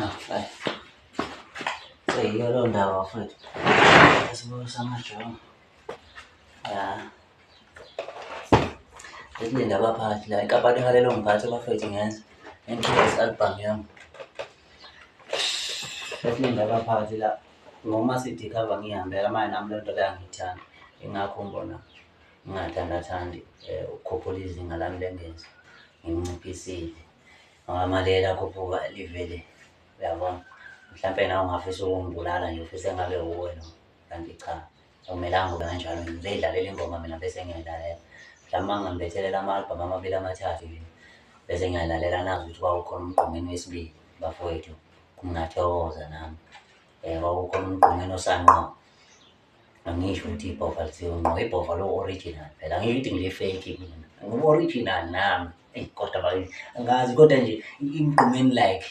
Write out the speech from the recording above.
Ah, hayi. Seyiyo leyo ndaba bafowethu. Esibuko samajongo. Ya. Besilinde abaphathi la, inkampani ihalela ungiphathe bafowethu ngenza engikhiphe i-album yami. Besilinde abaphathi la ngoma CD cover ngihambela manje nami lento leyo angiyithandi. Ingakho ngibona ngingathandathandi ukukhuphula izinga lami lengezo, nginciphisile. Ngoba mali lakhuphuka livele, uyabona. Mhlampe nawe ungafisa ukungibulala nje ufise ngabe wuwe lo, kanti cha, akumelanga ube kanjalo. Ngizoyidlalela ingoma mina bese ngiyayilalela. Mhlawumbe uma nginganibethelela ama-album amabili amathathu nje, bese ngiyalalela nazi ukuthi kwakukhona uMgqumeni wesibili bafowethu, ngingathokoza nami. Kwakukhona uMgqumeni osanqo. Angisho ukuthi ibhova lithiwe ngqo, ibhova lo-original phela. Angisho ukuthi ngile-fake mina, ngu-original nami. Eyi kodwa bakithi, angazi kodwa nje iMgqumeni like.